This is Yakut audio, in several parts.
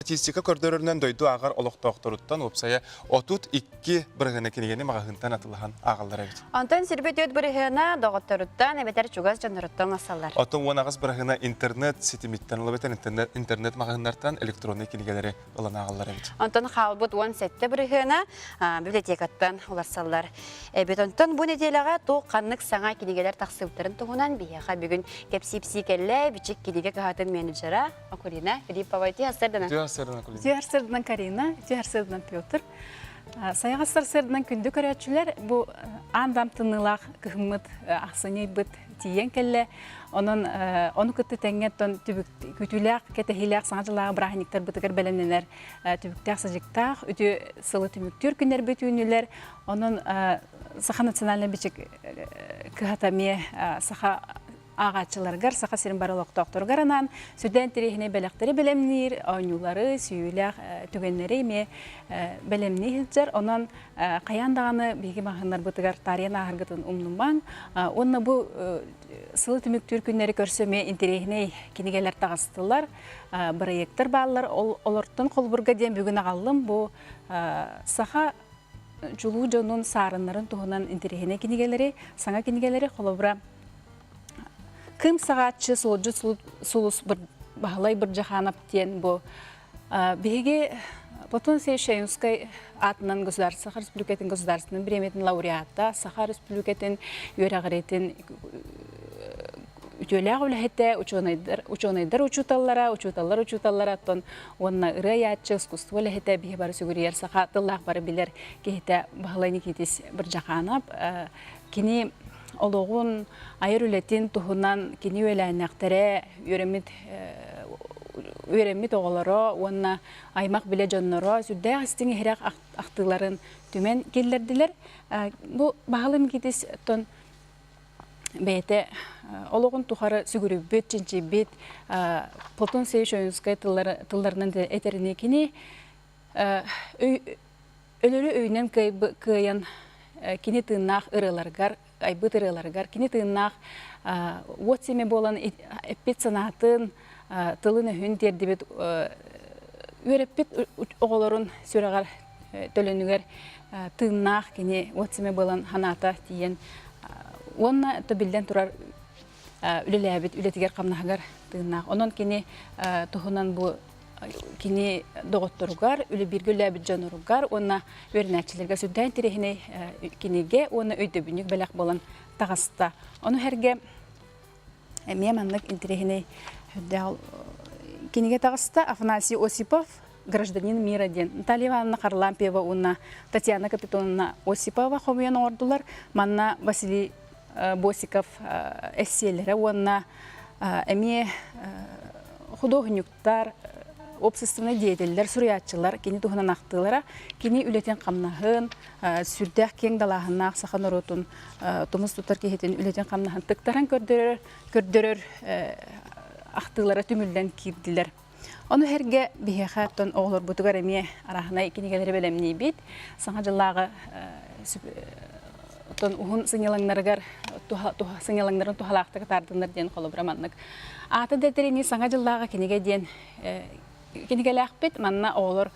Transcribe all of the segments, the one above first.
Статистика көрдөрөрүнэн дойду ааҕар олохтоохторуттан уопсайа 32 бырыһыана кинигэни маҕаһыынтан атылаһан ааҕаллар эбит. Онтон сирбит үт бырыһыана доҕотторуттан эбэтэр чугас дьонноруттан ылсаллар. Оттон 18 бырыһыана интернет ситимиттэн ылабытан интернет, интернет маҕаһыыннартан электроннай кинигэлэри ылан ааҕаллар эбит. Онтон хаалбыт 17 бырыһыана библиотекаттан уларсаллар эбит. Онтон бу нэдиэлэҕэ туох ханнык саҥа кинигэлэр тахсыбыттарын туһунан биһиэхэ бүгүн кэпсиипсии кэллэ Бичик кинигэ кыһатын менеджера Акулина Филиппова, үтүө сарсыарданан. Үтүө сарсыарданан, Акулина. Үтүө сарсыарданан, Карина, үтүө сарсыарданан, Петр. Сайаҕас сарсыарданан күндү көрөөччүлэр, бу аан даам тымныылаах кыһыммыт ахсынньы ыйбыт тиийэн кэллэ. Онон ону кытта тэҥҥэ оттон түбүк күтүүлээх, кэтэһиилээх саҥа дьыллааҕы бырааһынньыктарбытыгар бэлэмнэнэр түбүктээх-садьыктаах үтүө сылы түмүктүүр күннэрбит үүннүлэр. Онон Саха национальнай бичик кыһата эмиэ саха ааҕааччыларыгар, Саха сирин бары олохтоохторугар анаан сүрдээн интэриэһинэй бэлэхтэри бэлэмниир, оонньуулары, сүүйүүлээх түгэннэри эмиэ бэлэмнии сылдьар. Онон хайаан даҕаны биһиги маҕаһыыннарбытыгар таарыйан ааһаргытын умнумаҥ. Уонна бу сылы түмүктүүр күннэри көрсө эмиэ интэриэһинэй кинигэлэр таҕыстылар, бырайыактар бааллар. Ол олортон холобурга диэн бүгүн аҕаллым. Бу саха чулуу дьонун саарыннарын туһунан интэриэһинэй кинигэлэри, саҥа кинигэлэри холобура Кыым саҕааччы суолдьут сулус Баһылай Бырдьаханов диэн бу биһиги Платон Алексеевич Ойуунскай аатынан государство Саха Республикатын государственнай бириэмийэтин лауреата, Саха Республикатын үөрэҕиритин үтүөлээх үлэһитэ, учуонайдар, учуонайдар учууталлара, учууталлар учууталлара, оттон уонна ырыа айааччы, искусство үлэһитэ биһи бары сүгүрүйэр саха тыллаах бары билэр киһитэ Баһылай Никитис Бырдьаханов. Кини олоҕун, айар үлэтин туһунан кини үөлээннэхтэрэ, үөрэммит үөрэммит оҕолоро уонна аймах билэ дьонноро сүрдээх истиҥ иһирэх ахтыыларын түмэн киллэрдилэр. Бу Баһылай Никитис оттон бэйэтэ олоҕун тухары сүгүрүйбүт, чинчийбит Платон Алексеевич Ойуунскай тылларынан этэринии кини өлөрү өйүнэн кыайан кини тыыннаах ырыаларыгар, айбыт ырыаларыгар, кини тыыннаах уот симэ буолан эппит санаатын, тылын-өһүн тиэрдибит үөрэппит оҕолорун сүрэҕэр төлөнүгэр тыыннаах кини уот симэ буолан санаата тиийэн уонна то биллэн турар үлэлээбит үлэтигэр хамнаһыгар тыыннаах. Онон кини туһунан бу кини доҕотторугар, үлэ бииргэ үлэлээбит дьоноругар уонна үөрэнээччилэргэ сүрдээх интэриэһинэй кинигэ уонна өйдөбүнньүк бэлэх буолан таҕыста. Ону сэргэ эмиэ маннык интэриэһинэй сүрдээх кинигэ таҕыста Афанасий Осипов «Гражданин мира» диэн Наталья Ивановна Харлампьева уонна Татьяна Капитоновна Осипова хомуйан оҥордулар. Манна Василий Босиков эссиэлэрэ уонна эмиэ худуоһунньуктар, общественнай деятеллэр, суруйааччылар кини туһунан ахтыылара, кини үлэтин-хамнаһын, сүрдээх киэҥ далааһыннаах саха норуотун тумус тутар киһитин үлэтин-хамнаһын тыктаран көрдөрөр, көрдөрөр ахтыылара түмүллэн киирдилэр. Ону сэргэ биһиэхэ оттон оҕолорбутугар эмиэ арааһынай кинигэлэри бэлэмниибит. Саҥа дьыллааҕы оттон уһун сынньалаҥнарыгар сынньалаҥнарын туһалаахтык атаардыннар диэн холобура маннык. Аата да этэринии саҥа дьыллааҕы кинигэ диэн кинигэлээхпит. Манна оҕолор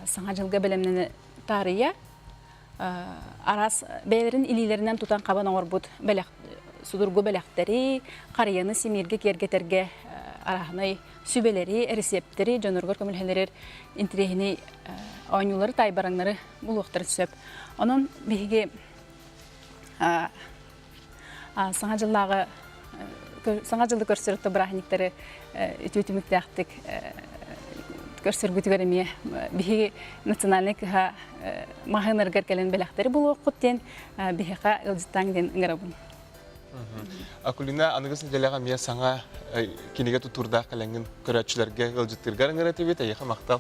саҥа дьылга бэлэмнэнэ таарыйа араас бэйэлэрин илиилэринэн тутан хабан оҥорбут бэлэх судургу бэлэхтэри, харыйаны симииргэ киэргэтэргэ арааһынай сүбэлэри, эрэсиэптэри дьонноругар көмөлөһөллөрүгэр интэриэһинэй оонньуулары, таайбараҥнары булуохтарын сөп. Онон биһиги саҥа дьыллааҕы саҥа дьылы көрсөр бырааһынньыктары үтүө түмүктээхтик көрсөргүтүгэр эмиэ биһиги национальнай кыһа маһыынаргар кэлэн бэлэхтэри булуоххут диэн биһиэхэ ыалдьыттааҥ диэн ыҥырабын. Акулина аныгыс нэдиэлэҕэ эмиэ саҥа кинигэ тутуурдаах кэлэҥҥин көрөөччүлэргэ ыалдьыттыыргар ыҥыра этибит. Эйиэхэ махтал.